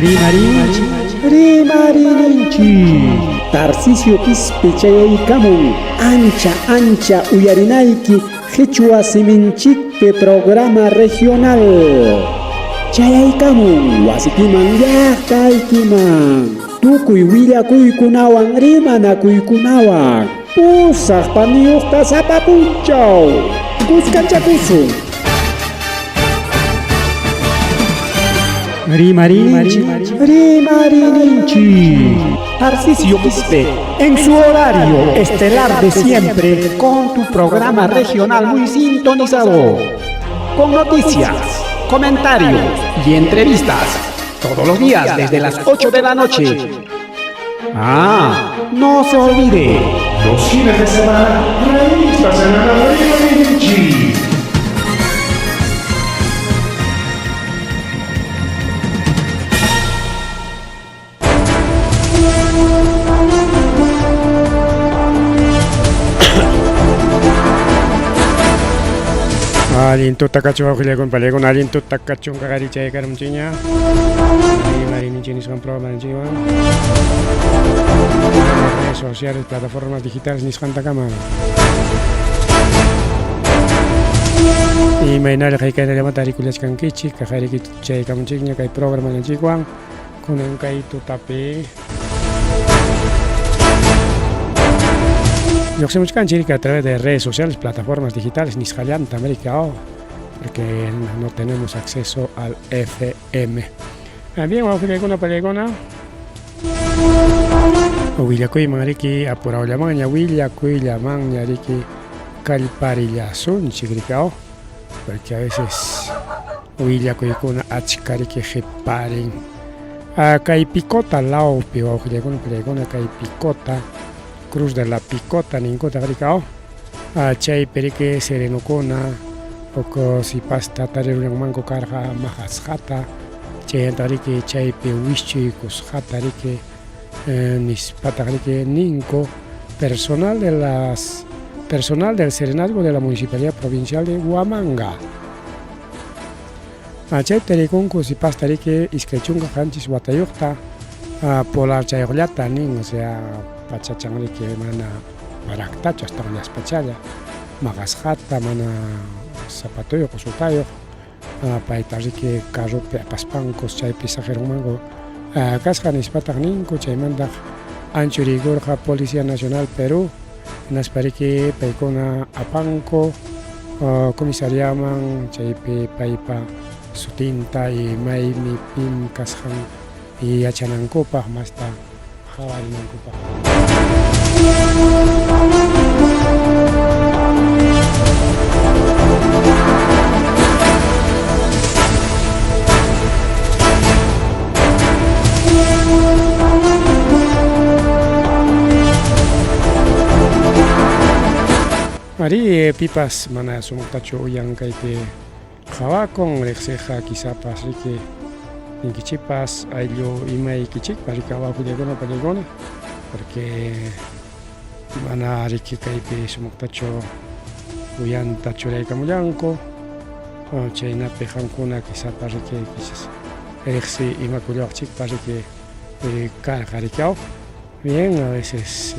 Rimarinchik, rimarininchik. Tarcisio Quispe chayaykamun ancha ancha uyarinayki qhichwa siminchikpi programa regional. Chayaykamun wasikiman llaqtaykiman tukuy willakuykunawan rimanakuykunawan pusaq paniyuqta sapa punchaw kuskanchakusun. Rimarinchik, rimarininchik. Tarcisio Quispe, en su horario estelar de siempre, con tu programa regional muy sintonizado. Con noticias, comentarios y entrevistas. Todos los días desde las 8 de la noche. Ah, no se olvide. Los fines de semana, revista semanal Rimarinchik. Allin tuta kachun wawqillakuna pallakuna allin tuta kachun kaqarichay karmunchikña Rimayninchik nisqan programa redes sociales, plataformas digitales nisqantakama. Imaynalla haykaynallamanta rikullachkankichik kaqariki chaykamunchikña kay programa kunan kay tutapi. Lluqsimuchkanchik a través de redes sociales, plataformas digitales nisqallanta América oh, porque no tenemos acceso al FM. Bien, wawqillakuna pallakuna. Willakuyman riki apurawllamanña willakuyllamanña riki kallparillasunchik riki oh, porque a veces willakuykuna achka riki qiparin. Kay Picota lawpi wawqillakuna pallakuna kay Picota, Cruz de la Picota ninkutaq riki oh, chaypi riki serenukuna huk sipasta tarirunmanku karqa maqasqata chaymanta riki chaypi wischuykusqata riki nispataq riki ninku personal de las personal del Serenazgo de la Municipalidad Provincial de Huamanga. Chaypi tarikunku sipasta riki 27 watayuqta polarchayuqllata nin, o sea, pachachan riki mana baraktachu astawan llaspachalla maqasqata mana zapatuyuq usutayuq payta riki carropi apaspankus chaypi saqirunmanku kasqa nispataq ninku chaymantaq anchuriykurqa Policía Nacional Perú hinaspa riki paykuna apanku comisariaman chaypi paypa sutinta y maymi pim kasqan yachanankupaq masta qhawarinankupaq. Arí, pipas mana sumaqtachu uyan kaypi qhawakun riqsiqqa quizapas riki ninkichikpas ayllu imaykichikpas riki wawqillakuna pallakuna porque mana riki kaypi sumaqtachu uyanta churaykamullanku chaynapi qamkuna quizapas riki quizás riqsi imakullawaqchikpas riki karqa riki aw. Bien, a veces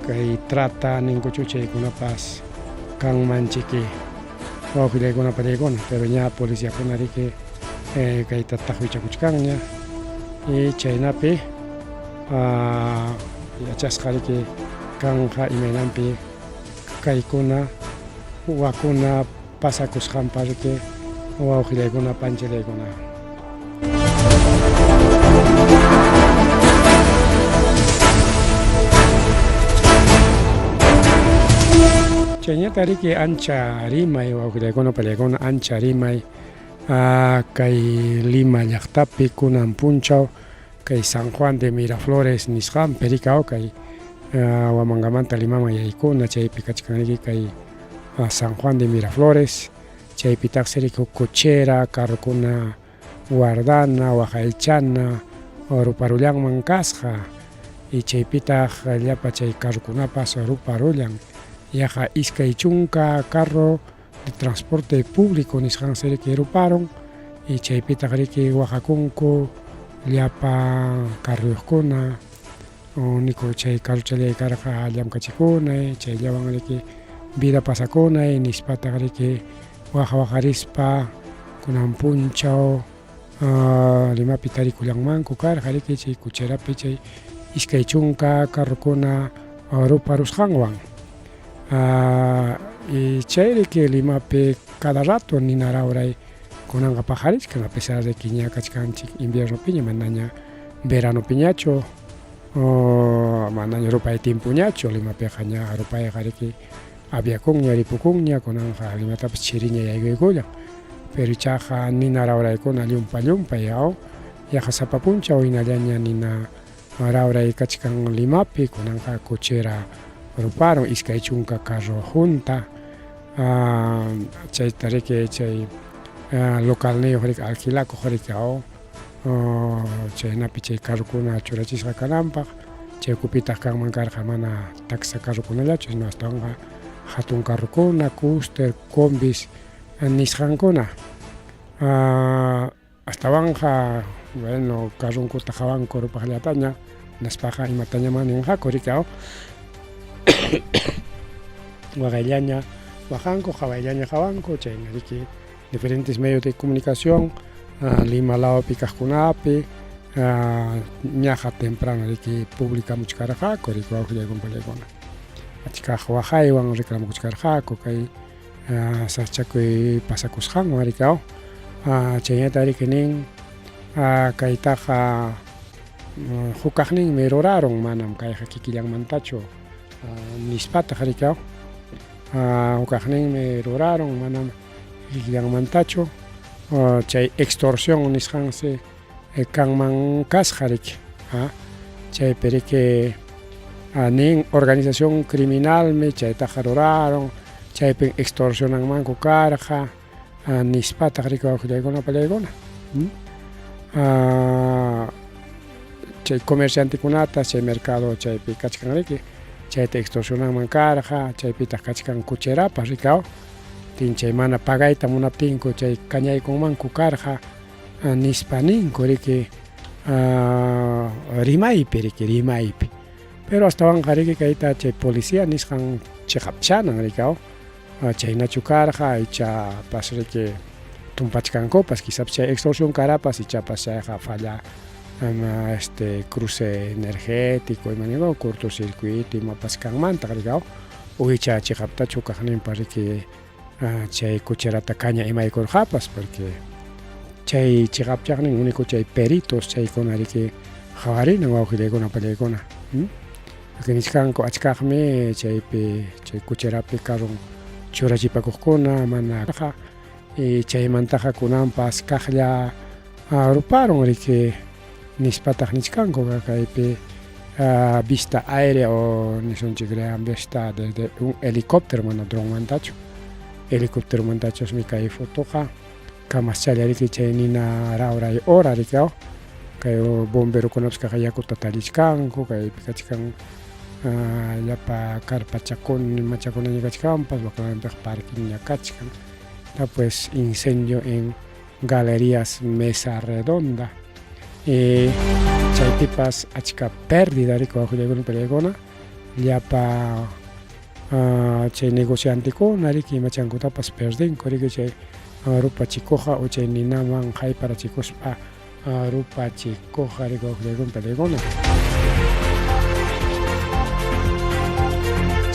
kay trata ninkuchu chaykunapas kanmanchiki wawqillaykuna pallaykuna, pero ña policiakuna riki kayta taqwichakuchkanña y chaynapi yachasqa riki kanqa imaynanpi kaykuna wakuna pasakusqanpa riki wawqillaykuna panchillaykuna. Chayñata riki ancha rimay wawqillaykuna pallaykuna ancha rimay kay Lima llaqtapi kunan punchaw kay San Juan de Miraflores nisqanpi riki kay Huamangamanta Limaman yaykuna chaypi kachkan riki kay San Juan de Miraflores chaypitaqsi riki huk cochera carrokuna guardana waqaychana ruparullanman kasqa y chaypitaq llapa chay carrokunapas ruparullan yaqa 20 carro de transporte público nisqansi riki ruparun Y chaypitaq riki waqakunku llapa carruyuqkuna, unico chay carruchallay karqa llamkachikunay, chayllawan riki vida pasakunay nispataq riki waqa waqarispa kunan punchaw Limapi tarikullanmanku karqa riki chay cocherapi chay 20 carrukuna ruparusqanwan. Y chay riki Limapi cada rato nina rawray kunanqa paqarichkan a pesar de que ña kachkanchik inviernopiña manaña veranopiñachu manaña rupay tiempoñachu Limapiqa ña rupayqa riki aviakunña ripukunña kunanqa Limatapas chiriña yaykuykullan pero ichaqa nina rawraykuna llumpa llumpay aw yaqa sapa punchaw hinallaña nina rawray kachkan Limapi kunanqa cochera ruparun 20 carro junta chayta riki chay localniyuq riki alquilakuq riki aw chaynapi chay carrokuna churachisqa kananpaq chay ukupitaq kanman karqa mana taksa carrokunallachu sino astawanqa hatun carrokuna custer combis nisqankuna astawanqa bueno carronkuta qawanku rupaqllataña hinaspaqa imatañamá ninqaku riki aw waqayllaña waqanku qawayllaña qawanku chayna riki diferentes medios de comunicación Lima lawpi kaqkunapi ñaqa temprano riki publicamuchkarqaku riki wawqillaykuna pallaykuna achkaq waqaywan reclamukuchkarqaku kay sasachakuy pasakusqanwan riki aw chaynata riki nin kaytaqa hukaqninmi rurarun manam kayqa kikillanmantachu nispataq riki aw hukaqninmi rurarun manam kikillanmantachu chay extorsión nisqansi kanman kasqa riki chaypi riki nin organización criminalmi chaytaqa rurarun chaypin extorsionanmanku karqa nispataq riki wawqillaykuna pallaykuna chay comerciantekunata chay mercado chaypi kachkan riki chayta extorsionanman karqa chaypitaq kachkan cocherapas riki aw tin chay mana pagayta munaptinku chay kañaykunmanku karqa nispa ninku riki rimaypi riki rimaypi pero astawanqa riki kayta chay policía nisqan chiqapchanan riki aw chaynachu karqa ichapas riki tumpachkankupas quizás chay extorsión karapas ichapas chayqa falla este cruce energético ima ninku cortocircuito imapas kanmantaq riki aw o icha chiqaptachu kaqninpa riki chay cocherata kaña imaykurqapas porque chay chiqapchaqnin único chay peritos chaykuna riki qhawarinan wawqillaykuna pallaykuna porque nichkanku achkaqmi chaypi chay cocherapi carron churachipakuqkuna mana y chaymantaqa kunanpas kaqlla ruparun riki nispataq nichkanku kaypi vista aérea o nisunchik vista desde un helicóptero mana dronmantachu helicópteromantachusmi kay fotoqa kamaschalla riki chay nina rawray hora riki aw kay bomberokunapas kaq yakuta tallichkanku kaypi kachkan llapa carpachakuna imachakunaña kachkanpas wakinpiqa parqueña kachkan pues incendio en galerías Mesa Redonda y chaypipas achka pérdida riki wawqillaykuna pallaykuna llapa chay negociantekuna riki imachankutapas perdinku riki chay rupachikuqqa o chay ninaman hayparachikuspa rupachikuqqa riki wawqillaykuna pallaykuna.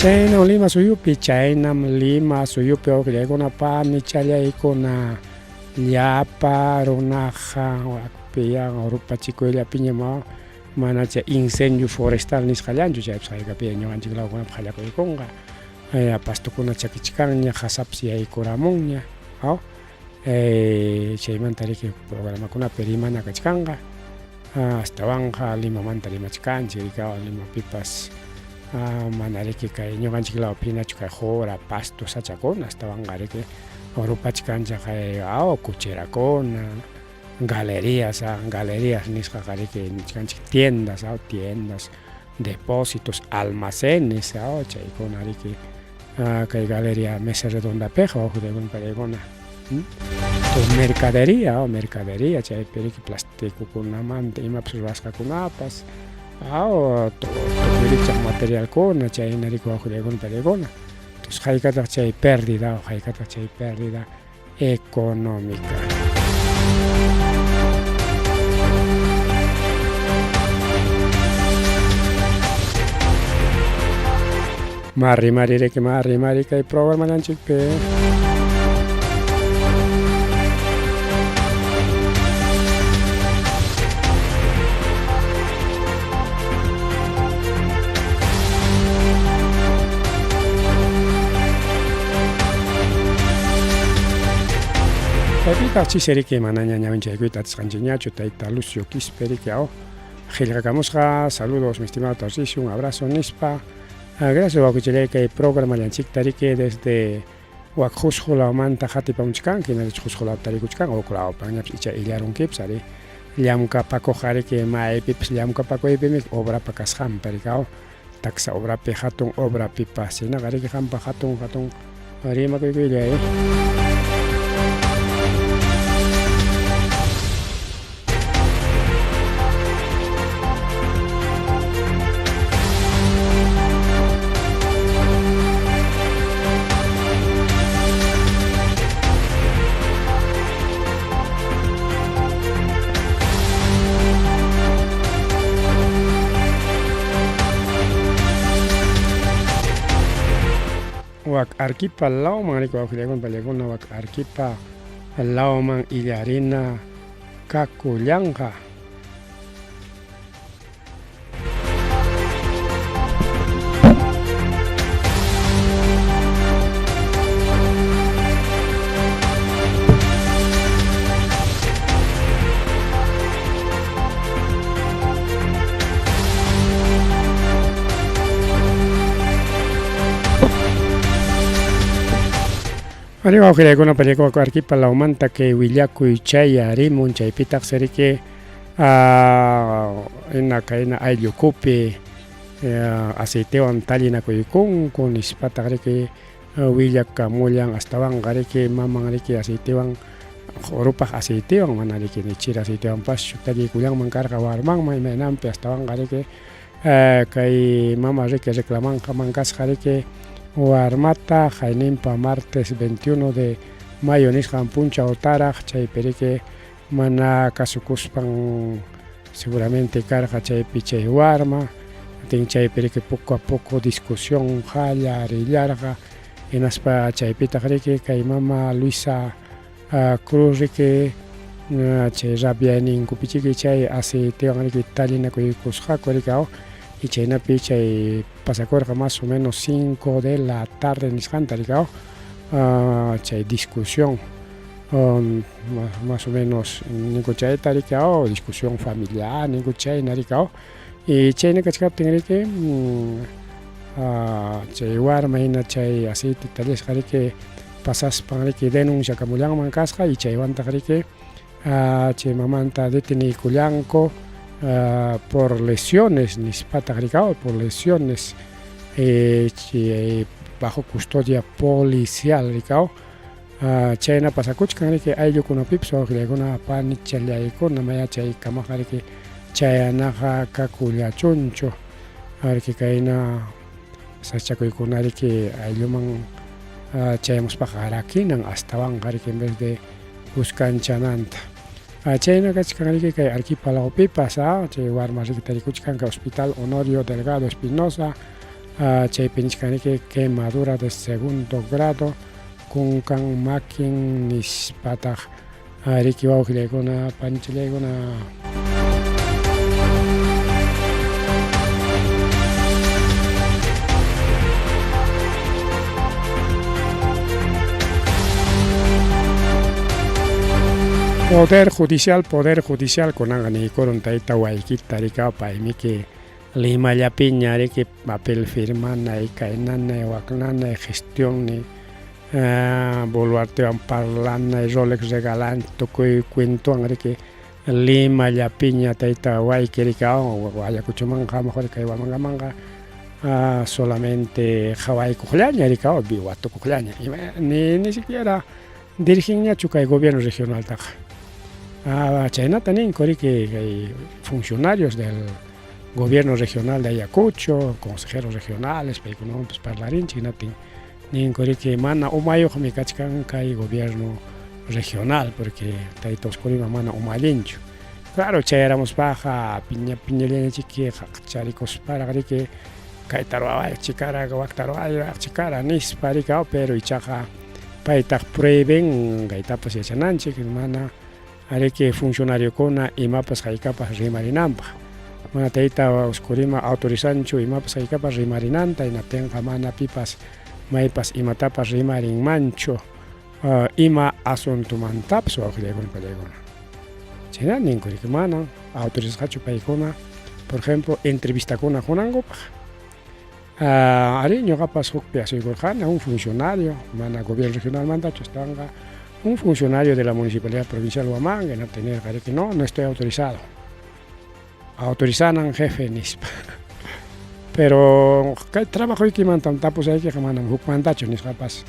Chaynam Lima suyupi, chaynam Lima suyupi wawqillaykuna panichallaykuna llapa runaqa wakpiyan rupachikuyllapiñam mana chay incendio forestal nisqallanchu chaypas haykapiña ñuqanchik lawkunapi qallakuykunqa pastokuna chakichkanña qasapas yaykuramunña aw chaymanta riki programakunapi rimana kachkanqa astawanqa Limamanta rimachkanchik riki Limapipas mana riki kay ñuqanchik lawpi hinachu kay qura pasto sachakuna astawanqa riki rupachkanchik kay aw cocherakuna galerías galerías nisqaqa riki nichkanchik tiendas aw tiendas depósitos almacenes aw chaykuna riki kay galería Mesa Redondapiqa wawqillaykuna pallaykuna. Tu mercadería, oh, mercadería, chaypi riki plastikukunamanta imapas ruwasqakunapas, aw, tukuy rikchaq materialkuna, chayna riki wawqillaykuna pariykuna. Entonces haykataq chay pérdida, haykataq chay pérdida económica. Mari mari riki mari mari kay programallanchikpi. Chaypitaq chisi riki manaña ñawinchaykuyta atisqanchikñachu tayta Lucio Quispe riki aw qillqakamusqa saludos mi estimado Tarcisio un abrazo nispa gracias wawqichallay kay programallanchikta riki desde wak Qusqu lawmanta qatipamuchkanki hinallataq Qusqu lawpi tarikuchkan huk lawpanñapas icha illarunkipas ari llamkapakuqqa riki maypipas llamkapakuypimi obrapa kasqanpi riki aw taksa obrapi hatun obrapipas chaynaqa riki qampa hatun hatun rimakuykullay. Wak Arquipa lawman riki wawqillaykuna pallaykuna wak Arquipa lawman illarina kakullanqa. Arí wawqillaykuna pallaykuna Arquipa lawmanta kay willakuy chayarimun chaypitaqsi riki ina kayna ayllukupi aceitewan tallinakuykunku nispataq riki willakamullan astawanqa riki maman riki aceitewan rupaq aceitewan mana riki ni chira aceitewanpaschu talliykullanman karqa warmanman imaynanpi astawanqa riki kay mama riki reclamanqa mankasqa riki warmata qayninpa martes 21 de mayo nisqan punchawtaraq chaypi riki mana kasukuspan seguramente karqa chaypi chay warma tin chaypi riki poco a poco discusión qallarillarqa hinaspa chaypitaq riki kay mama Luisa Cruz riki chay rabiayninkupichiki chay aceitewan riki tallinakuykusqaku riki aw y chaynapi chay pasakurqa más o menos 5 de la tarde nisqanta riki aw chay discusión más o menos ninku chayta riki aw discusión familiar ninku chayna riki aw y chayna kachkaptin riki chay warma hina chay aceite tallisqa riki pasaspan riki denunciakamullanman kasqa y chaywantaq riki chay mamanta deteniykullanku por lesiones nispataq riki aw por lesiones bajo custodia policial riki aw chayna pasakuchkan riki ayllukunapipas wawqillaykuna panichallaykuna maya chaykamaqa riki chayanaqa kakullachunchu riki kayna sachakuykuna riki aylluman chayamuspaqa rakinan astawanqa riki en vez de kuskanchananta chayna kachkan riki kay Arquipa lawpipas chay warma riki tarikuchkan kay Hospital Honorio Delgado Espinosa chaypi nichkan riki quemadura de segundo grado kunkan makin nispataq riki wawqillaykuna panichallaykuna. Poder Judicial, Poder Judicial kunanqa niykurun tayta waykita riki paymiki Limallapiña riki papel firmanay kaynanay waknanay gestionni Boluartewan parlanay Rolex regalan tukuy cuentowan riki Limallapiña tayta wayki riki Ayacuchomanqa hamuq kay Huamangamanqa solamente qhawaykuqllaña riki watukuqllaña ni siquiera diriginñachu kay gobierno regionaltaqa. Ah, chaynata ninku riki kay funcionarios del gobierno regional de Ayacucho, consejeros regionales, paykunawanpas parlarinchik, hinaptin ninku riki mana umayuqmi kachkan kay gobierno regional porque tayta Oscorima mana umallinchu. Claro, chayaramuspaqa piña piñallañachiki qaqcharikusparaq riki kayta ruwaway chikara wakta ruway chikara nispa riki pero ichaqa paytaq prohíben kaytapas yachananchik mana riki funcionariokuna imapas haykapas rimarinanpaq. Mana tayta Oscorima autorizanchu imapas haykapas rimarinanta, hinaptinqa mana pipas maypas imatapas rimarinmanchu ima asuntomantapas wawqillaykuna pallaykuna. Chayna ninku riki mana autorizasqachu paykuna, por ejemplo, entrevistakuna qunankupaq. Arí, ñuqapas hukpi asuykurqani un funcionario, mana gobierno regionalmantachu, astawanqa un funcionario de la Municipalidad Provincial Huamanga, hinaptin nirqa riki no, no estoy autorizado. Autorizanan jefe nispa. Pero kay trabajoykimantam tapusaykiqa manam hukmantachu nisqapas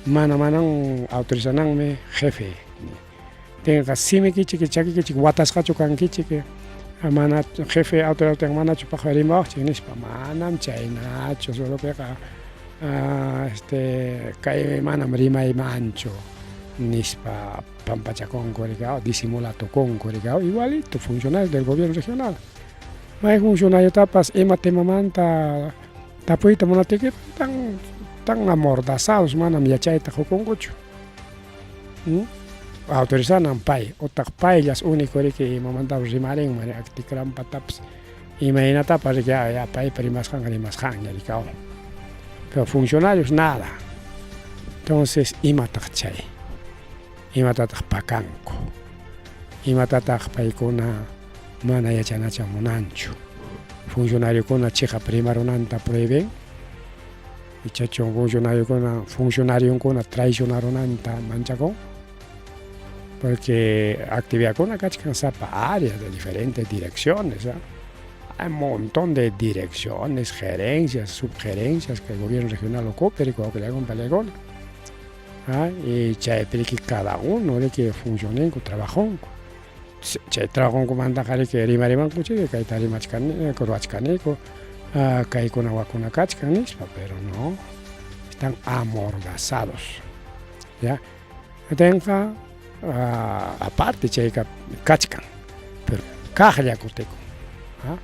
mana manan autorizananmi jefe. Tinqa simikichik chakikichik watasqachu kankichik mana jefe autoridad manachu paqway rimawaqchik nispa manam chaynachu solopiqa este kay manam rimaymanchu nispa pampachakunku riki disimulatukunku riki igualito funcionario del gobierno regional. May funcionariotapas ima temamanta tapuyta munaptiykiqa tan tan amordazados manam yachayta qukunkuchu. Autorizanan pay utaq payllas único riki imamantapas rimarinman tikranpatapas imaynatapas riki ya paypa rimasqanqa rimasqanña riki pero funcionarios nada. Entonces imataq chay? Imatataq pakanku? Imatataq paykuna mana yachanacha munanchu? Funcionariokuna chiqap rimarunanta prohíben? Ichachu funcionariokuna funcionarionkuna traicionarunanta manchakun? Porque actividadkuna kachkan sapa área de diferentes direcciones, ¿ah? Hay un montón de direcciones, gerencias, subgerencias que el gobierno regional ocupa y palegona. ¿Ah? Y chaypi cada uno que funcionenku, trabajonku. Chay trabajonkumanta riki rimarimanku chiki kayta rimachkaniku, ruwachkaniku, kaykuna wakuna kachkan nispa, pero no, están amordazados. ¿Ya? Tenqa aparte chayqa kachkan, pero kaqlla kutikun. ¿Ah?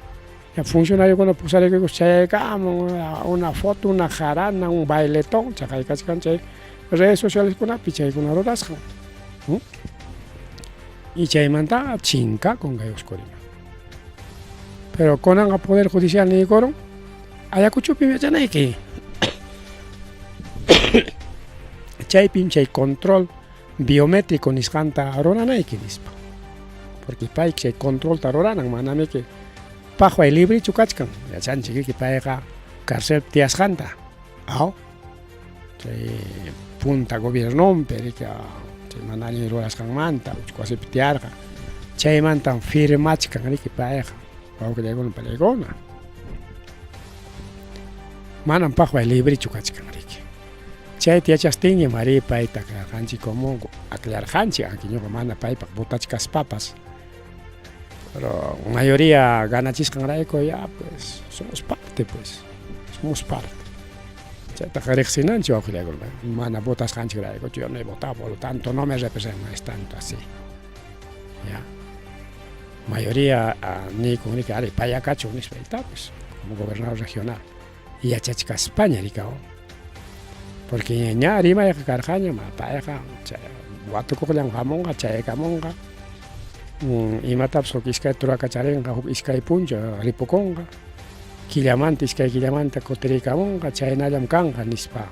Ya funcionariokuna pusariykukus chayaykamun una foto, una jarana, un bailetón, chaqay kachkan chay redes socialeskunapi chaykuna rurasqan. Y chaymanta chinkakun kay Oscorima. Pero kunanqa Poder Judicial niykurun Ayacuchupim yachanayki. Chaypim chay control biométrico nisqanta ruranayki nispa. Porque pay chay controlta ruranan manamiki paqway librichu kachkan. Yachanchik payqa cárcel tiyasqanta. Aw. Chay punta gobiernompi riki chay mana allin rurasqanmanta uchku wasipi tiyarqa. Chaymantam firmachkan riki payqa wawqillaykuna pallaykuna. Manam paqway librichu kachkan riki. Chayta yachastinñam arí payta akllarqanchik como akllarqanchik, aunque ñuqa mana paypaq votachkaspapas. Pero mayoría ganachisqanrayku ya pues somos parte pues, somos parte. Chaytaqa riqsinanchik wawqillaykuna, mana votasqanchikrayku, yo no he votado, por lo tanto no me representa, es tanto así. Ya. Mayoría niykun riki ari paya kachun nispa y pues como gobernador regional. Yachachkaspaña rikaw. Porque ña rimayqa karqaña, payqa watukuqllam hamunqa, chayaykamunqa. Imatapas huk iskay turakacharinqa, huk iskay punchaw ripukunqa. Killamanta, iskay killamanta kutirikamunqa, chaynallam kanqa nispa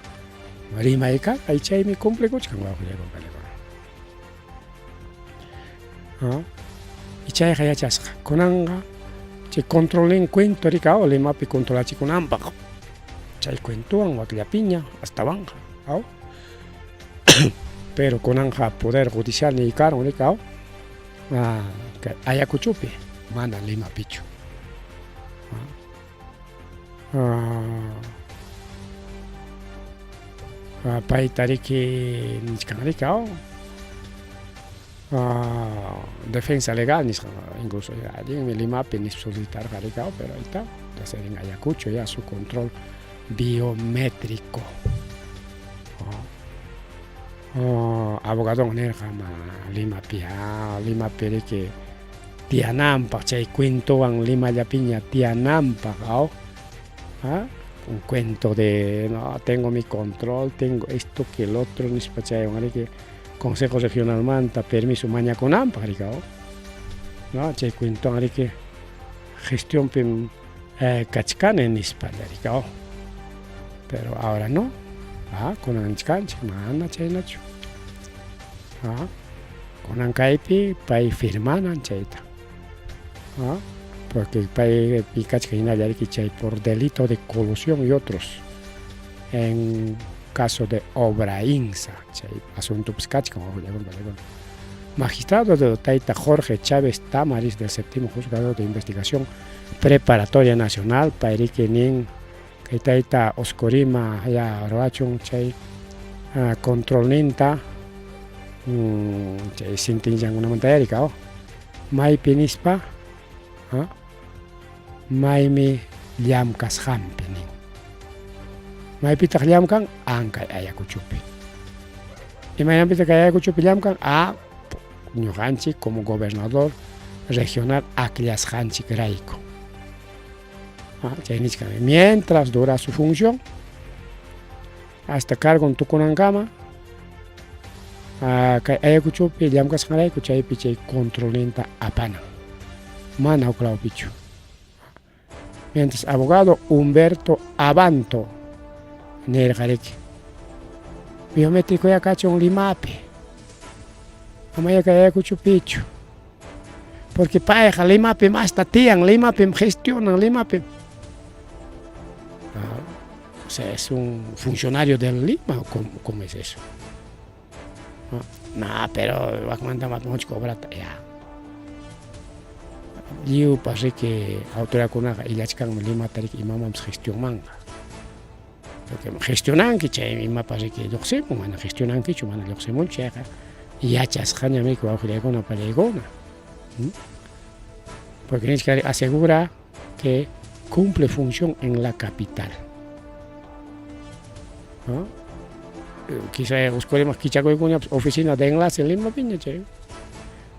rimay karqa y chaymi cumplikuchkan wawqillaykuna pallaykuna. Y chayqa yachasqa. Kunanqa chay controlnin cuento rikaw Limapi controlachikunanpaq. Chay cuentowan wakllapiña astawanqa. Aw. Pero kunanqa poder judicial niykarun rikaw kay Ayacuchopi, mana Limapichu. Payta riki nichkan rikaw Defensa legal nisqa incluso allinmi Limapi nispa solicitarqa rikaw, pero ahí está, hacer en Ayacucho ya su control biométrico. Abogadon nirqa ma Limapi Limapi riki tiyananpaq chay cuentowan Limallapiña tiyananpaq aw un cuento de no tengo mi control, tengo esto que el otro nispa chaywan riki Consejo Regionalmanta permiso mañakunanpaq rikaw no chay cuentowan riki gestionpim kachkani nispalla rikaw pero ahora no kunan nichkanchik mana chaynachu kunan kaypi pay firmanan chayta porque pay kachkan hinalla riki chay por delito de colusión y otros en caso de Obrainsa chay asuntopis kachkan. Magistrado de tayta Jorge Chávez Tamaris del séptimo juzgado de investigación preparatoria nacional pay riki nin kay tayta Oscorima ya ruwachun chay controlninta chay sentenciankunamanta rikaw maypi nispa maymi llamkasqanpi nin maypitaq llamkan Ankay Ayacuchopi imaynanpitaq kay Ayacuchopi llamkan ñuqanchik como gobernador regional akllasqanchikrayku chay nichkan mientras dura su función hasta cargon tukunankama kay Ayacuchopi llamkasqanrayku chaypi chay controlninta apanan mana huk lawpichu. Mientras abogado Humberto Abanto nirqa riki biométrico ya kachun Limapi amaya kay Ayacuchopichu porque payqa Limapim hasta tiyan, Limapim gestionan, Limapim o sea, es un funcionario del Lima, ¿cómo es eso? No, pero wakmanta mucho cobrata ya. Lliwpas riki autoridadkunaqa illachkanmi Limata riki imamanpas gestionmanqa. Porque gestionanki chay imapas riki lluqsimun, mana gestionankichu, mana lluqsimunchu chayqa yachasqañam riki wawqillaykuna pallaykuna. Porque nichkari asegura que cumple función en la capital. ¿No? Quizá uskurima kichakuykuñapas oficina de enlace Limapiña chay.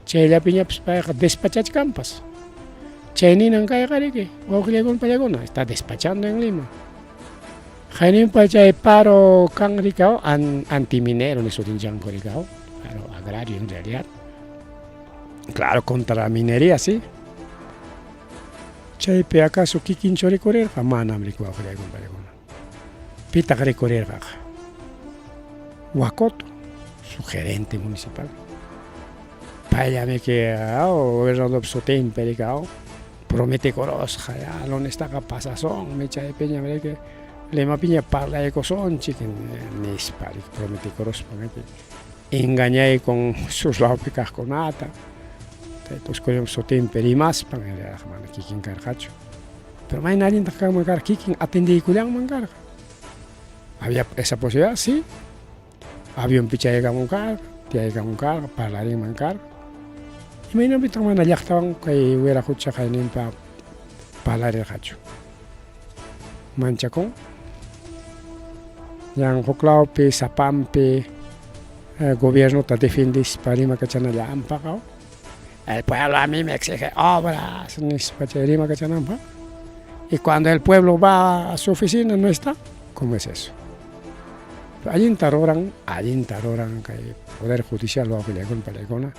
Chayllapiñapas payqa despachachkanpas. Chay ninan kayqa riki wawqillaykuna pallaykuna está despachando en Lima. Hayninpa chay paro kan rikaw antiminero nisutichanku rikaw, paro agrario en realidad. Claro, contra la minería, sí. Chaypi acaso kikinchu rikurirqa? Manam riki wawqillaykuna pallaykuna. Pitaq rikurirqaqa? Huacoto, su gerente municipal. Payllami gobernador sutinpi rikaw prometikurusqa ya lunestaqa pasasunmi chaypiñam riki Limapiña parlaykusunchik nispa riki prometikuruspa riki engañaykun sus lawpi kaqkunata tayta Oscorima sutinpi rimaspan mana kikin karqachu. Pero mayna allintaq kanman karqa kikin atendiykullanman karqa. Había esa posibilidad, sí. Avionpi chayaykamun karqa, tiyaykamun karqa, parlarinman karqa. Imaynanpitaq mana llaqtawan kay Wiraqucha qayninpa parlarirqachu. Manchakun. Ñan huk lawpi, sapampi gobiernota defendispa rimakachanallanpaq. El pueblo a mí me exige obras, nispa chay rimakachananpaq. Y cuando el pueblo va a su oficina no está. ¿Cómo es eso? Allinta ruran kay Poder Judicial wawqillaykuna pallaykuna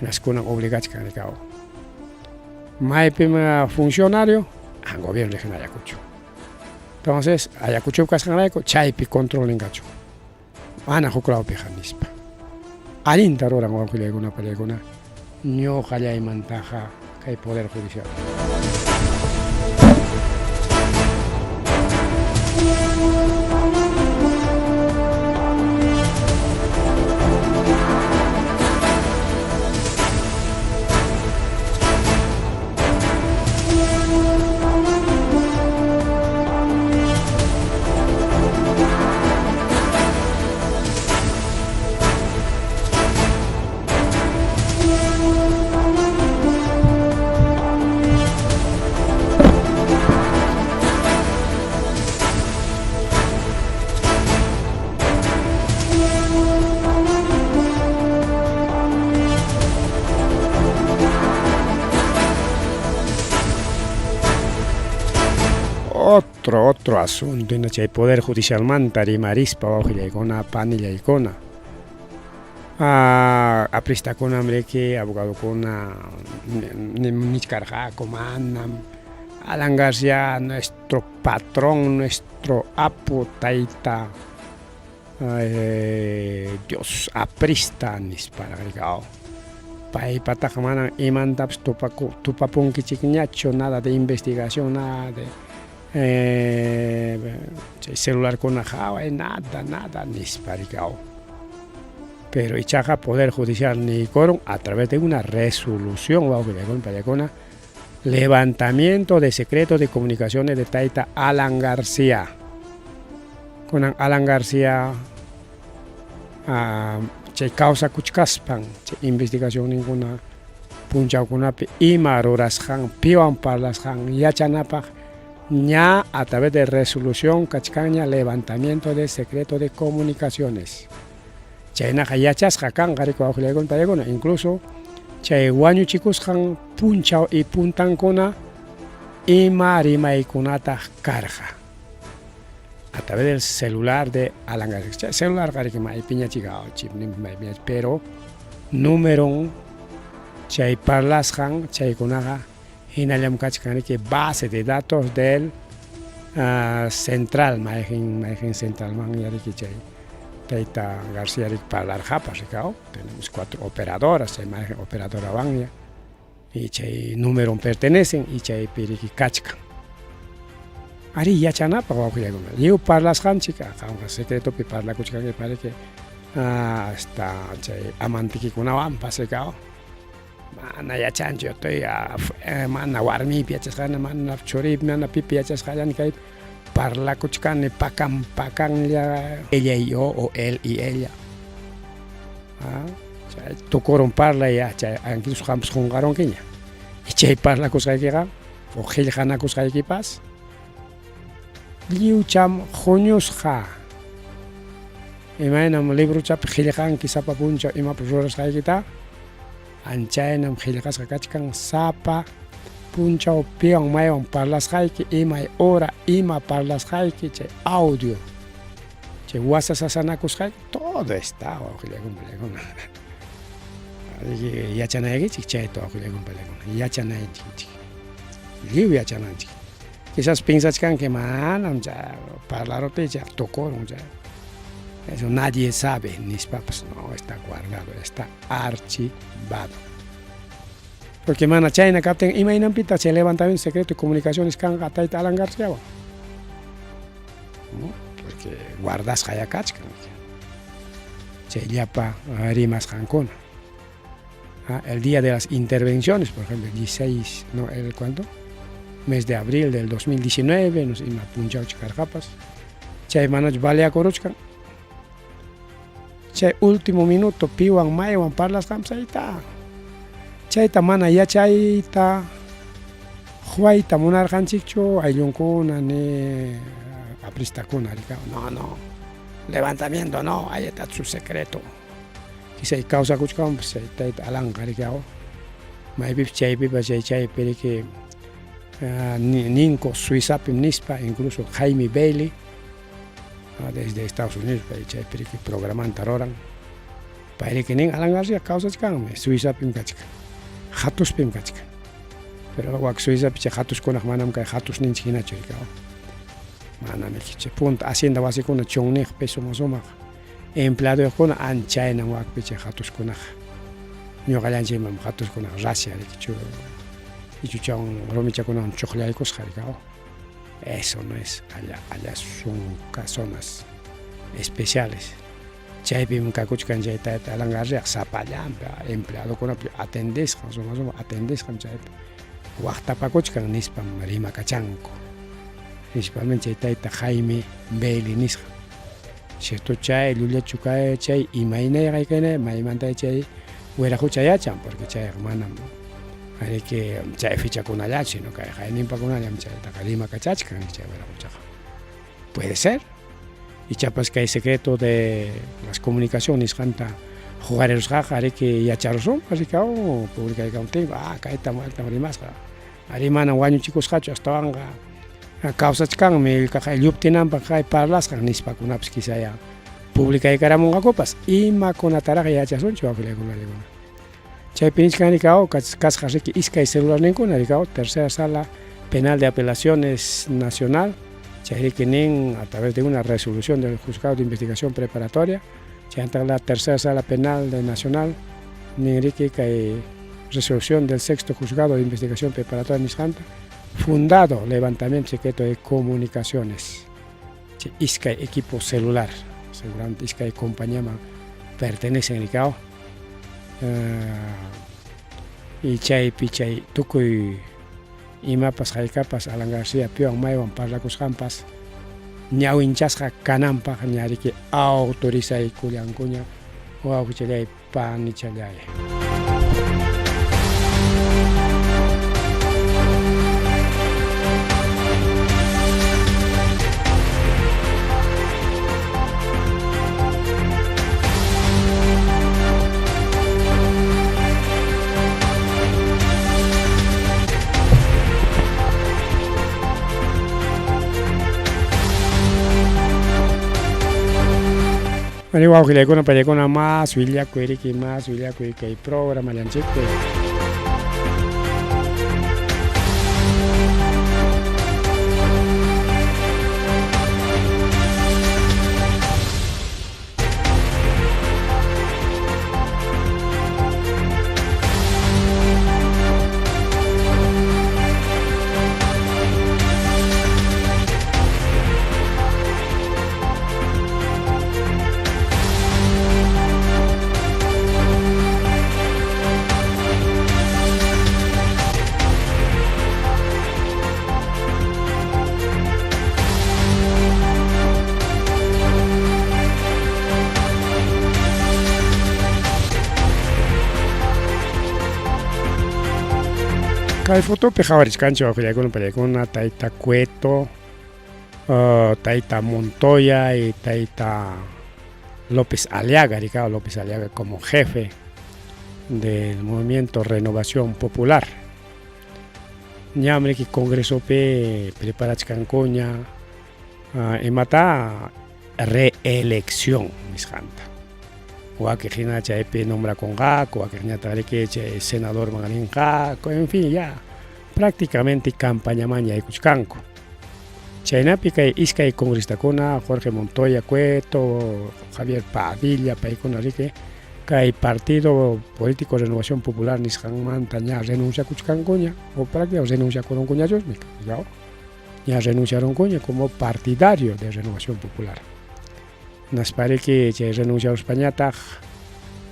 hinaskunan obligachkan rikaw. Maypim funcionario, a gobierno regional Ayacucho. Entonces, Ayacucho kasqanrayku chaypi controlnin kachun. Mana huk lawpiqa nispa. Allinta ruran wawqillaykuna pallaykuna ñuqallaymantaqa kay Poder Judicial. Otro, otro asunto, hina chay Poder Judicialmanta rimarispa wawqillaykuna, panillaykuna. Ah, apristakunam riki, abogadokuna nichkarqaku manam Alan García nuestro patrón, nuestro apu, tayta Dios aprista nisparaq riki aw. Paypataqa manan imantapas tupaku tupapunkichikñachu, nada de investigación, nada de chay celularkuna qhaway, nada, nada nispa riki aw. Pero ichaqa Poder Judicial niykurun a través de una resolución wawqillaykuna payakuna levantamiento de secreto de comunicaciones de tayta Alan García. Kunan Alan García chay kawsakuchkaspan chay investigacionninkuna punchawkunapi ima rurasqan, piwan parlasqan yachanapaq ña a través de resolución kachkanña levantamiento de secreto de comunicaciones. Chaynaqa yachasqa kanqa riki wawqillaykuna paykuna incluso chay wañuchikusqan punchaw y puntankuna ima rimaykunataq karqa. A través del celular de Alan García. Chay celularqa riki maypiñachik chipninpi maypiñachik pero numeron chay parlasqan chaykunaqa hinallam kachkan riki base de datos del central mayqin mayqin centralmanya riki chay tayta García riki parlarqapas rikaw tenemos cuatro operadoras chay mayqin operadorawanya y chay numeron pertenecen y chaypi riki kachkan. Arí yachanapaq wawqillaykuna lliw parlasqanchik qamqa secretopi parlakuchkanki parece hasta chay amantikikunawanpas rikaw mana yachanchu yo estoy mana warmiypi yachasqani mana churiypi mana pipi yachasqallani kaypi parlakuchkani pakan pakanlla ella y yo o él y ella chay tukurun parlay ya chay incluso qampas qunqarunkiña y chay parlakusqaykiqa o qillqanakusqaykipas lliwcham huñusqa imaynam librochapi qillqanki sapa punchaw imapas rurasqaykita anchaynam qillqasqa kachkan sapa punchaw piwan maywan parlasqayki imay hora ima parlasqayki chay audio chay wasasasanakusqayki todo está wawqillaykuna pallaykuna yachanaykichik chayta wawqillaykuna pallaykuna yachanaykichik lliw yachananchik quizás piensachkanki manam chay parlaruptiy chay tukurun chay eso nadie sabe nispapas no está guardado está archivado porque mana chayna kaptin imaynanpitaq chay levantamiento secreto de comunicaciones kanqa tayta Alan Garciawan no? Porque guardasqa ya kachkan chay llapa rimasqankuna. El día de las intervenciones, por ejemplo, el 16, no, el cuánto? Mes de abril del 2019, nos ima punchawchi karqapas. Chay manach baleakuruchkan. Chay último minuto piwan maywan parlasqanpas chayta. Chayta mana yachayta huayta munarqanchikchu ayllunkuna ni apristakuna rika. No, no. Levantamiento no, ahí está su secreto. Quizá kawsakuchkanpas chay tayta Alanqa riki maypipas chaypipas chay chaypi riki ninku Suizapim nispa incluso Jaime Bailey desde Estados Unidos pay chaypi riki programanta ruran pay riki nin Alan García kawsachkanmi Suizapim kachkan hatuspim kachkan pero wak Suizapi chay hatuskunaq manam kay hatusninchik hinachu riki manam riki punta hacienda wasikuna chunniqpi suma sumaq empleadoyuqkuna anchaynam wakpi chay hatuskunaqa ñuqallanchikman hatuskunaqa rasya riki chu ichuchawan rumichakunawan chuqllaykusqa riki eso no es allá allá son zonas especiales chaypim kakuchkan chay tayta Alan Garriaq sapallanpi empleadokunapi atendesqan suma suma atendesqan chaypi waqtapakuchkan nispam rimakachanku principalmente chay tayta Jaime Bailey nisqa cierto chay llullachu kay chay imaynayqa kaynay maymanta chay wiraqucha yachan porque chayqa manam riki chay fichakunallachu sino kay hayninpakunallam chaytaqa rimakachachkan chay wiraquchaqa puede ser ichapas kay secreto de las comunicaciones nisqanta huqarirusqaqa riki yacharusunpas riki publicaykamuptinku kaytam waktam rimasqa arí manam wañuchikusqachu astawanqa Kawsachkanmi kaq lluptinanpaq kay parlasqan nispakunapas quizá publicaykaramunqakupas. Imakunataraq yachasunchik wawqillaykuna? Chaypi nichkan rikao kasqa riki iskay celularninkuna rikao tercera sala penal de apelaciones nacional chay riki nin a través de una resolución del juzgado de investigación preparatoria chayanta la tercera sala penal de nacional nin riki kay resolución del sexto juzgado de investigación preparatoria nisqanta fundado levantamiento secreto de comunicaciones chay iskay equipo celular seguramente iskay compañiaman pertenecen rikao y chaypi chay tukuy imapas haykapas Alan García piwan maywan parlakusqanpas ñawinchasqa kananpaq ña riki autorizaykullankuña wawqichallay panichallay. Ani wawqillaykuna pallaykuna mas willakuy riki mas willakuy kay programallanchikpi. Kay fotopi qhawarichkanchik wawqillaykuna pallaykuna tayta Cueto, tayta Montoya y tayta López Aliaga, Ricardo López Aliaga como jefe del movimiento Renovación Popular. Ñam riki congresopi preparachkankuña imata reelección nisqanta. Wakiq hina chaypi nombrakunqaku, wakiqñataq riki chay senadorman rinqaku, en fin, ya prácticamente campañaman yaykuchkanku. Chaynapi kay iskay congresistakuna, Jorge Montoya Cueto, Javier Padilla, paykuna riki kay Partido Político Renovación Popular nisqanmanta ña renunciakuchkankuña, o prácticamente renunciakurunkuñachusmi, ña renunciaronkuña como partidario de Renovación Popular. Naspariki chay renunciaruspañataq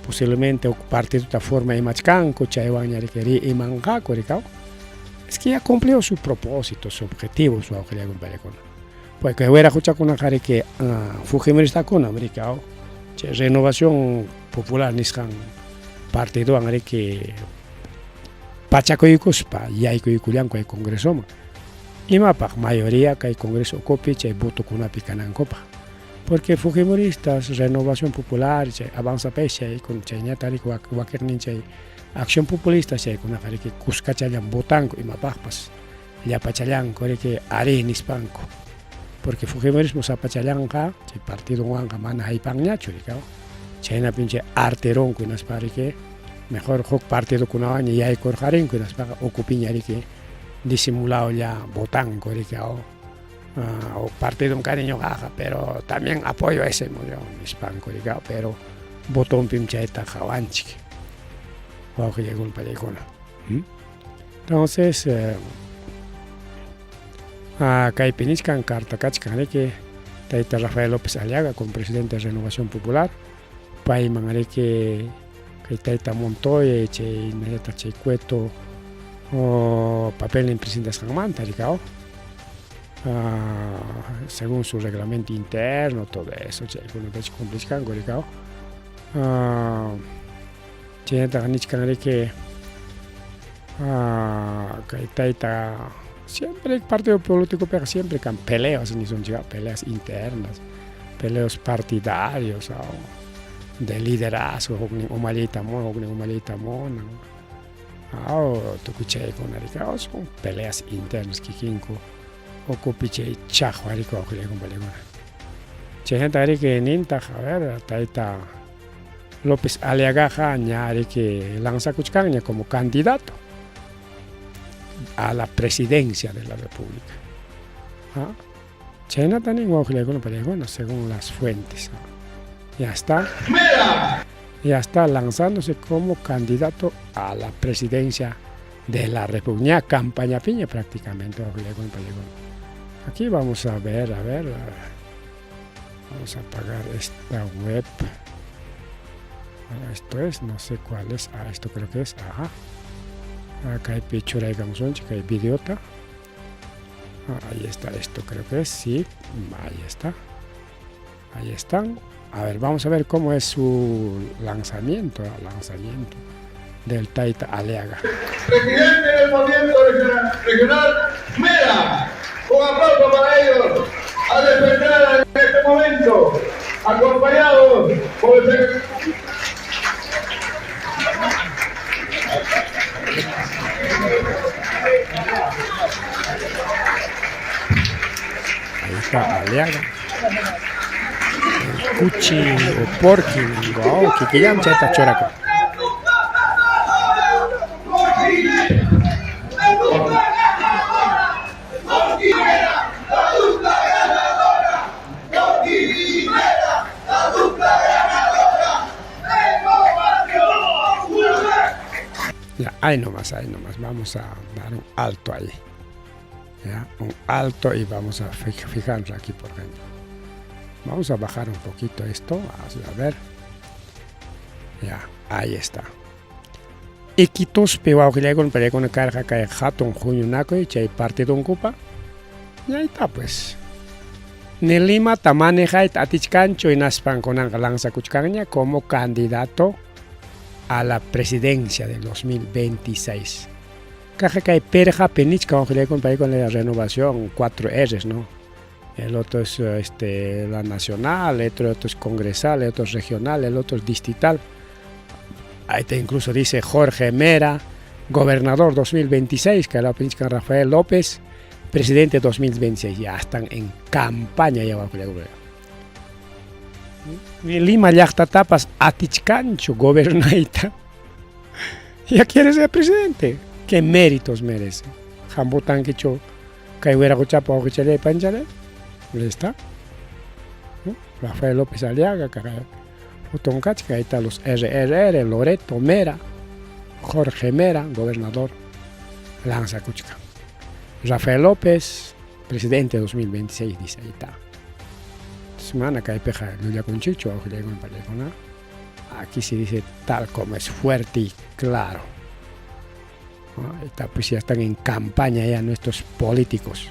posiblemente huk partidota forma imachkanku chaywanña riki ri imanqaku rikaw. Es que ya cumplió su propósito, su objetivo, su wawqillaykuna. Pues kay wiraquchakunaqa riki fujimoristakuna rikaw chay Renovación Popular nisqan partidowan riki pachakuykuspa yaykuykullanku kay congresoman. Imapaq mayoría kay congreso ukupi chay votokunapi kanankupaq. Porque fujimoristas, Renovación Popular, chay Avanza País chaykuna chayñata riki wakiqnin chay Acción Populista chaykunaqa riki kuskachallan votanku imapaqpas llapachallanku riki arí nispanku. Porque fujimorismo sapachallanqa chay partidonwanqa mana haypanñachu rikaw. Chaynapim chay arteronku hinaspa riki mejor huk partidokunawanña yaykurqarinku hinaspaqa ukupiña riki disimulado votanku riki o partidom kani ñuqaqa pero también apoyo a ese nispanku rikaw, pero votonpim chayta qawanchik wawqillaykuna pallaykuna. Entonces kaypi nichkan carta kachkan riki tayta Rafael López Aliaga como presidente de Renovación Popular payman riki kay tayta Montoya chay hinallataq chay Cueto papelnin presentasqanmanta rikaw según su reglamento interno, todo eso chaykunatachu cumplichkanku rikaw. Chaynataq nichkan riki kay tayta siempre el partido político siempre kan peleas nisunchik peleas internas, peleas partidarios de liderazgo, huknin umalliyta munan, huknin umalliyta munan. Tukuy chaykuna rikaw son peleas internas kikinku. Ukupi chay chaqwa riki wawqillaykuna. Chaynata riki nintaq, a ver, tayta López Aliagaqa ña riki lanzakuchkanña como candidato a la presidencia de la República. ¿Ah? Chaynata nin wawqillaykuna pariykuna según las fuentes. Ya está. Ya está lanzándose como candidato a la presidencia de la República. Ña campaña piña prácticamente. Aquí vamos a ver, a ver. Vamos a apagar esta web. Esto es, no sé cuál es. Ah, esto creo que es. Ajá. Acá hay churaykamusunchik, hay videota. Ah, ahí está, esto creo que es, sí, ahí está. Ahí están. A ver, vamos a ver cómo es su lanzamiento, lanzamiento del Taita Aliaga. Presidente del Movimiento Regional, Mera. Un aplauso para ellos a defender en este momento, acompañados por el Ahí está Aliaga. Kuchi o porky, wow, kikillam chayta churaku. Ya, ahí nomás, ahí nomás. Vamos a dar un alto ahí. Ya, un alto y vamos a fijarnos aquí por ejemplo. Vamos a bajar un poquito esto, a ver. Ya, ahí está. Iquituspi wawqillaykuna pariykuna karqa kay hatun huñunakuy chay partidunkupa. Y ahí está pues. Ni Limata manejayta atichkanchu hinaspan kunanqa lanzakuchkanña como candidato a la presidencia del 2026. Kaja kay perqapi nichkan wawqillaykuna pariykuna la renovación 4 R's, ¿no? El otro es la nacional, el otro es congresal, el otro es regional, el otro es distrital. Ahí te incluso dice Jorge Mera, gobernador 2026, que era Rafael López, presidente 2026. Ya están en campaña ya bajo la Ni Lima llaqtatapas atichkanchu gobernayta. Ya quiere ser presidente. ¿Qué méritos merece? Hamputankichu kay wiraqochapa wawqichalay panchalay. Ahí está. ¿No? Rafael López Aliaga, Futoncachka, ahí está los RRR, Loreto Mera, Jorge Mera, gobernador, lanzakuchka. Rafael López, presidente 2026, dice, ahí está. Semana kaypiqa llullakunchikchu wawqillaykuna pariykuna. Aquí se dice tal como es, fuerte y claro. ¿No? Ahí está, pues ya están en campaña ya nuestros políticos.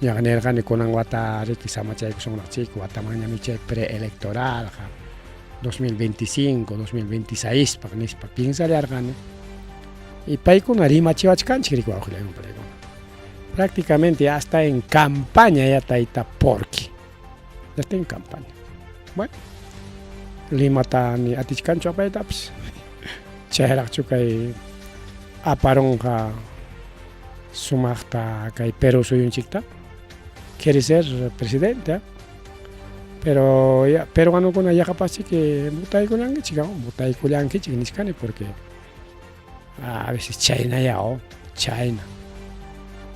Ya nirqani kunan wata riki samachaykusunraqchik, watamanñami chay preelectoral, 2025, 2026 paq nispa piensallarqani. Y paykuna rimachiwachkanchik riki wawqillaykuna pariykuna. Prácticamente ya está en campaña ya tayta Porky. Ya está en campaña. Bueno, Limata ni atichkanchu apaytapas. Chayraqchu kay aparunqa sumaqta kay Perú suyunchikta. Quiere ser presidente, ¿eh? Pero ya, peruanokuna yaqapaschik votaykullankichik, votaykullankichik nichkani porque a veces chayna ya, oh, chayna.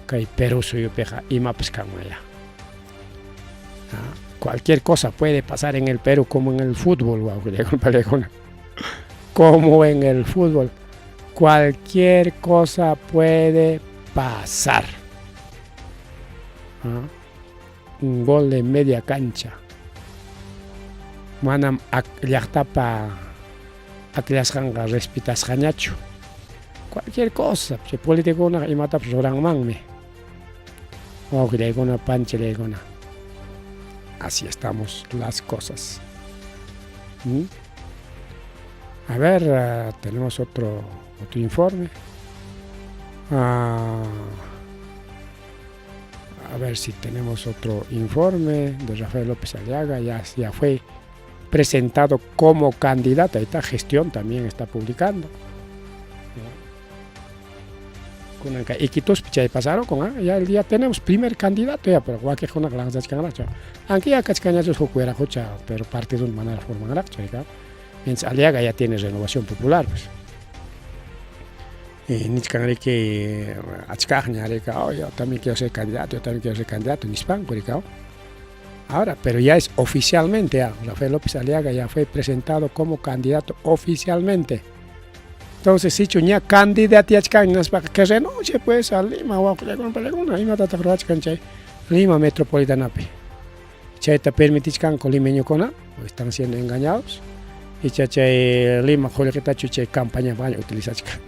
Kay Perú suyupiqa imapas kanman ya. ¿Ah? Cualquier cosa puede pasar en el Perú como en el fútbol, como en el fútbol. Cualquier cosa puede pasar. ¿Ah? Un gol de media cancha. Manam llaqtapa akllashqanqa respetasqañachu. Cualquier cosa, chay políticokuna imatapas ruranmanmi. Wawqillaykuna, panchillaykuna. Así estamos las cosas. ¿Mm? A ver, tenemos otro informe. A ver si tenemos otro informe de Rafael López Aliaga. Ya fue presentado como candidato. Ahí está, Gestión también está publicando. Kunanka Iquitospi chay pasarukun, ¿ah? Ya, ya tenemos primer candidato ya, pero wakiqkunaqa lanzachkanraqchu. Aunque ya kachkanñachus huk wiraqucha, pero partidonta manaraq formanraqchu, rika. Mientras Aliaga ya tiene Renovación Popular, pues. Y nichkan riki achkaqña rika, oh, yo también quiero ser candidato, yo también quiero ser candidato, nispanku rika. Ahora, pero ya es oficialmente, ya, Rafael López Aliaga ya fue presentado como candidato oficialmente. Entonces, sichu ña candidateachkan hinaspaqa que renuncie pues a Lima wawqillakuna panikuna imatataq ruwachkan chay Lima Metropolitanapi. Chayta permitichkanku limeñokuna, están siendo engañados. Icha chay Lima qullqitachu chay campañapaqña utilizachkan.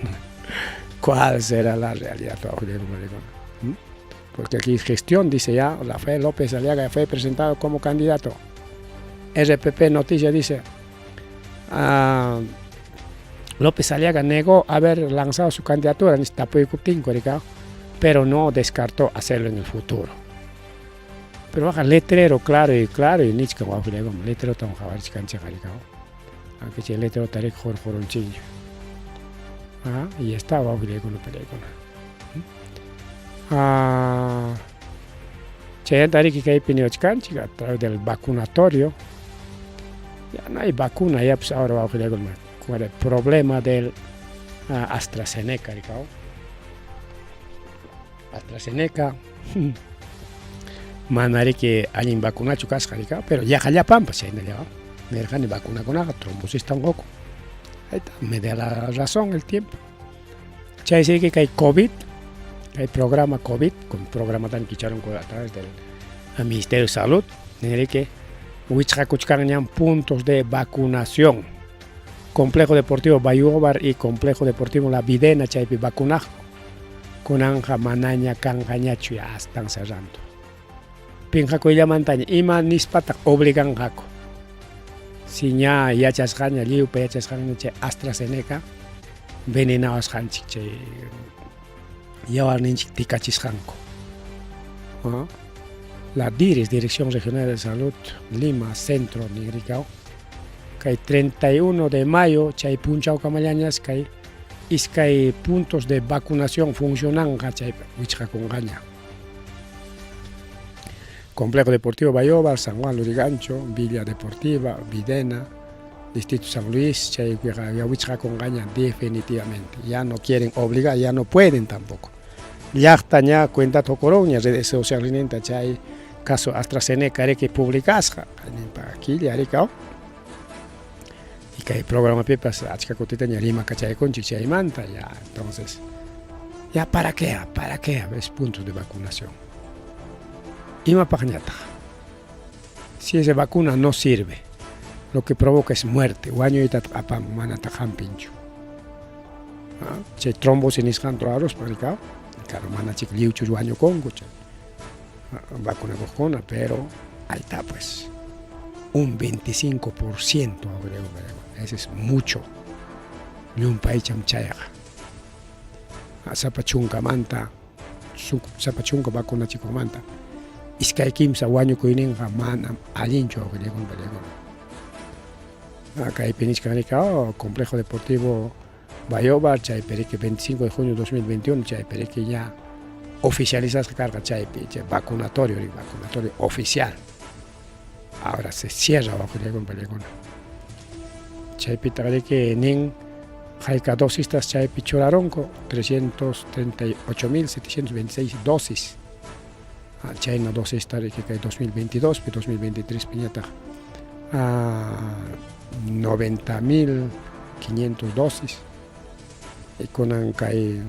¿Cuál será la realidad, wawqillakuna panikuna? Porque aquí gestión, dice ya, Rafael López Aliaga fue presentado como candidato. RPP Noticias dice, López Aliaga negó haber lanzado su candidatura en tapuykuptinku, pero no descartó hacerlo en el futuro. Pero baja letrero claro y claro y nichka wawqillakuna, letrero tam qhawarichkanchik aunque chay letrero tarik hurqurunchikña. Ah, y está wawqillakuna panikuna. Ah, chaymanta riki kaypi niwachkanchik a través del vacunatorio. Ya no hay vacuna, ya pues ahora wawqillakuna con el problema del AstraZeneca, rikaw. AstraZeneca mana riki allin vacunachu kasqa rikaw, pero yaqa llapanpas chaynalla nirqani vacunakunaqa trombosistan qukun. Ahí está, me da la razón el tiempo. Chay riki kay COVID, kay programa COVID, con programa tan kicharunku a través del Ministerio de Salud, niriki wichqakuchkanñam puntos de vacunación. Complejo Deportivo Bayóvar y Complejo Deportivo La Videna chaypi vacunaqku. Kunanqa manaña kanqañachu, ya están cerrando. Pinqakuyllamantaña ima nispataq obliganqaku. Si ña yachasqaña, lliwpa yachasqaña chay AstraZeneca venenawasqanchik chay yawarninchik tikachisqanku. La DIRES, Dirección Regional de Salud, Lima, Centro, ninrikaw. Kay 31 de mayo chay punchawkamallañas kay iskay puntos de vacunación funcionanqa chay wichqakunqaña. Complejo Deportivo Bayóvar, San Juan Lurigancho, Villa Deportiva, Videna, Distrito San Luis, chaypiqa ya wichqakunqaña definitivamente. Ya no quieren obligar, ya no pueden tampoco. Llaqta ña cuentata hukurunña redes sociales chay caso AstraZeneca riki publicasqa ninpa killa rikaw. Y kay programapipas achka kutitaña rimakachaykunchik chaymanta ya, entonces ya para qué, para qué es puntos de vacunación. Imapaqñataq. Si esa vacuna no sirve, lo que provoca es muerte, wañuytataq apamun manataq hampinchu. Chay trombosis nisqanta ruraruspa rikaw, claro, mana chik lliwchu wañukunku chay vacunakuqkuna, pero ahí está pues, un 25%, ese es mucho. Llumpaycham chayqa. Sapa chunkamanta, sapa chunka vacunachikuqmanta, iskay kimsa wañukuyninqa manam allinchu wawqillakuna panikuna. Kaypi nichkan rika, Complejo Deportivo Bayóvar, chaypi riki 25 de junio de 2021, chaypi riki ya oficializasqa karqa chaypi, chay vacunatorio, vacunatorio oficial. Ahora se cierra wawqillakuna panikuna. Chaypitaq riki nin hayka dosistas chaypi churarunku 338.726 dosis. Chayna dosista riki kay 2022 pi 2023 piñataq 90.500 dosis. Y kunan kay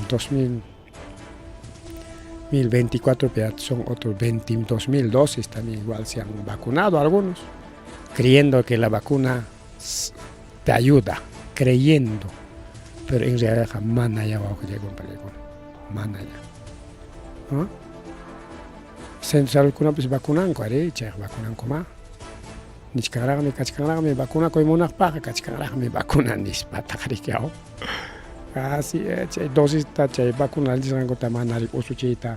2024 son otros 22.000 dosis también igual se han vacunado algunos, creyendo que la vacuna te ayuda, creyendo, pero en realidad mana ya wawqillakuna mana ya. Centro saludkunapis vacunanku ari, chayqa vacunanku ma. Nichkanraqmi, kachkanraqmi vacunakuy munaqpaqqa kachkanraqmi vacuna nispataq riki. Así chay dosista chay vacuna nisqankuta mana usuchiyta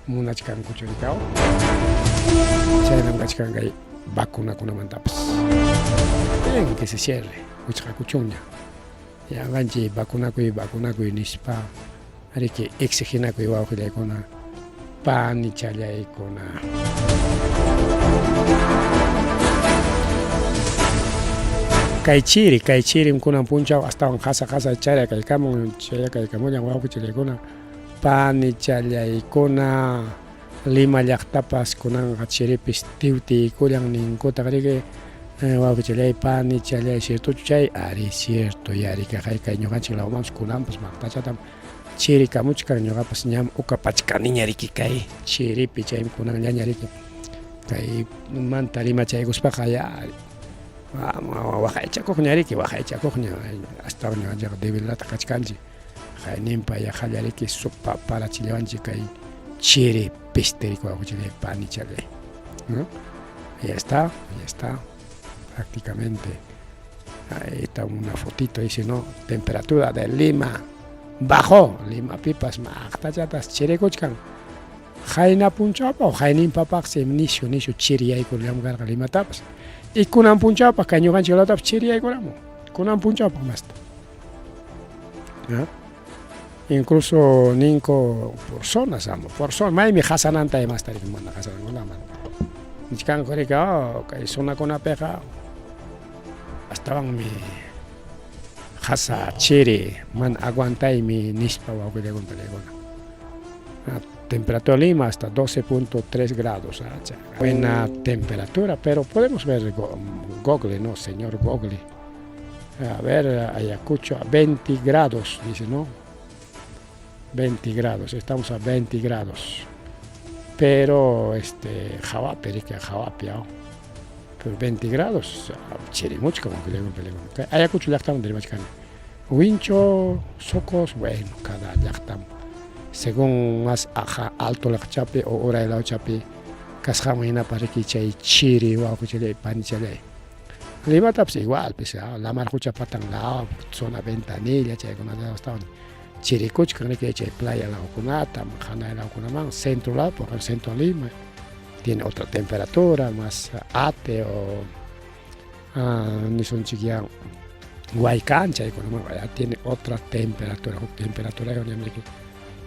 munachkankuchu rikaw. Chaynam kachkan kay vacunakunamantapas. Bien que se cierre, wichqakuchunña. Yanqanchik vacunakuy vacunakuy nispa Riki exiginakuy wawqillaykuna, panichallaykuna. Kay chiri, kay chirim kunan punchaw astawan qasa qasa chayra kaykamun, chayra kaykamullan wawqichallaykuna, panichallaykuna. Lima llaqtapas kunanqa chiripis tiwtiykullan ninkutaq riki wawqichallay panichallay ciertochu chay? Ari cierto ya riki kay ñuqanchik lawmanpas kunanpas maqtachatam chiri kamuchkan ñuqapas ñam ukapachkaniña riki kay chiripi chaymi kunanllaña riki kay manta rimachaykuspaqa ya waqaychakuqña riki waqaychakuqña astawan ñuqanchikqa debilidadta kachkanchik. Qayninpa yaqalla riki sopa parachillawanchik kay chiri peste riki wawqichallay panichallay. ¿No? Ya está, ya está. Prácticamente. Ahí está una fotito, dice, ¿no? Temperatura de Lima bajó. Lima pipas maqtachatas chirikuchkan. Qayna punchawpa o qayninpapaqsi nishu nishu chiri yaykurllamu karqa Limatapas. Y kunan punchawpaq kay ñuqanchik lawtapas chiri yaykuramun. Kunan punchawpaq masta. ¿No? Incluso ninko por zonas, amo, por zona, maymi qasananta imasta riki mana qasanankunaman. Nichkanku riki, oh, kay zonakunapiqa astawanmi qasa chiri mana aguantaymi nispa wawqillaykuna panaykuna. Temperatura Lima hasta 12.3 grados, buena temperatura, pero podemos ver Google, ¿no? Señor Google. A ver, Ayacucho a 20 grados, dice, ¿no? 20 grados, estamos a 20 grados. Pero, este, Jawapi, riki, Jawapi, pero 20 grados, chirimuchka, Ayacucho llaqtaman rimachkani. Huincho, Socos, bueno, cada llaqtam, según más aja, alto llaqchapi o uray lawchapi kasqanman hinapas riki chay chiri wawqichallay panichallay. Limatapas igual, pues, lamar qucha patan law, zona ventanilla, chaykunata astawan chirikuchkan riki chay playa lawkunata, hanay lawkunaman, centro law, por ejemplo, centro Lima, tiene otra temperatura, más ate o nisunchik ya Huaycan chaykunaman ya tiene otra temperatura, huk temperatura riki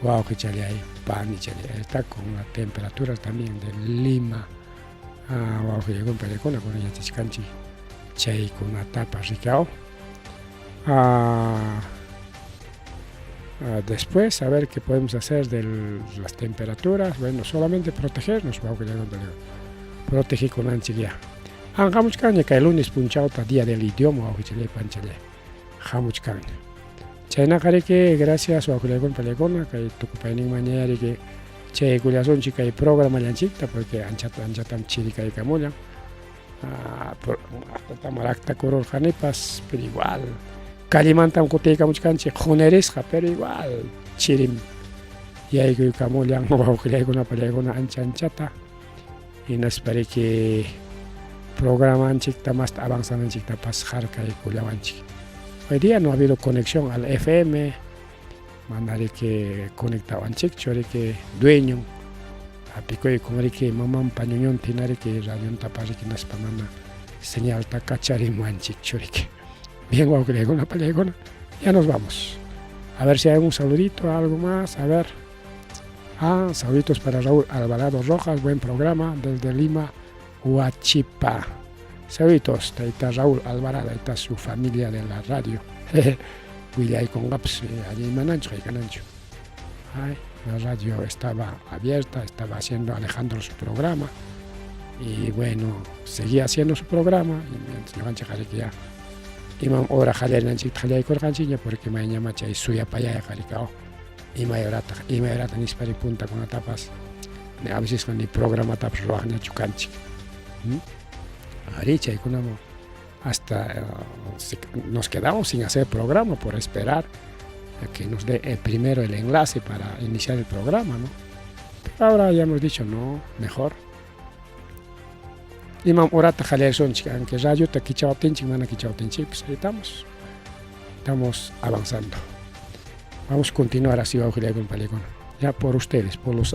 wawqichallay, panichallay, está con la temperatura también de Lima. Wawqillaykuna panaykuna kunan yachachkanchik chaykunatapas riki después a ver qué podemos hacer de las temperaturas, bueno, solamente protegernos, wawqillaykuna panaykuna, protegikunanchik ya. Anqamuchkanña kay lunes punchawta día del idioma wawqichallay panichallay, hamuchkanña. Chaynaqa riki gracias wawqillaykuna panaykuna kay tukupayninmanña riki chaykullasunchik kay programallanchikta porque anchata anchatam chiri kaykamullan. Hasta raktakururqanipas, pero igual callemantam kutiykamuchkanchik qunirisqa, pero igual chirim yaykuykamullan wawqillaykuna panaykuna ancha anchata. Hinaspa riki programanchikta masta avanzananchiktapas harkaykullawanchik. Hoy día no ha habido conexión al FM, mana riki conectawanchikchu riki dueño hapikuykun riki mamanpa ñuñunta hina riki radiontapas riki hinaspa mana señalta kacharimuwanchikchu riki. Bien, wawqillaykuna panaykuna, ya nos vamos. A ver si hay un saludito, algo más, a ver. Ah, saluditos para Raúl Alvarado Rojas, buen programa desde Lima, Huachipa. Saluditos, ahí está Raúl Alvarado, ahí está su familia de la radio. Willaykunqapas, allí mananchu, haykananchu. Ay, la radio estaba abierta, estaba haciendo Alejandro su programa. Y bueno, seguía haciendo su programa. Y mientras ñuqanchik riki ya imam hora qallarinanchikta qallaykurqanchikña porque mayñamá chay suyapayayqa riki imay horataq imay horata nispari puntakunatapas a veces ni programatapas ruwaqñachu kanchik. Arí, chaykunaman hasta nos quedamos sin hacer programa por esperar a que nos dé primero el enlace para iniciar el programa, ¿no? Pero ahora ya hemos dicho, no, mejor. Imam horata qallarisunchik, aunque radiota kichawaptinchik, mana kichawaptinchik, pues ahí estamos. Estamos avanzando. Vamos a continuar así, wawqillaykuna panaykuna. Ya por ustedes, por los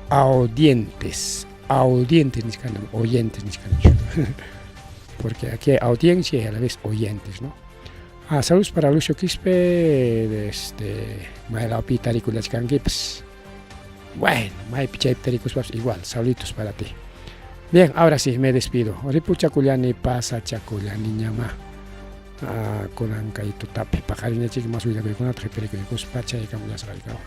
audientes, audientes nichkanam, oyentes nichkanachu. Porque aquí hay audiencia y a la vez oyentes, ¿no? Ah, saludos para Lucio Quispe desde maylawpi tarikullachkankipas. Bueno, maypi chaypi tarikuspapas igual, saluditos para ti. Bien, ahora sí, me despido. Ripuchakullani pasachakullani ñama. Ah, kunan kay tutapi paqarinachik mas willakuykunata qhiparikuykuspa chaykamullasqaykawan.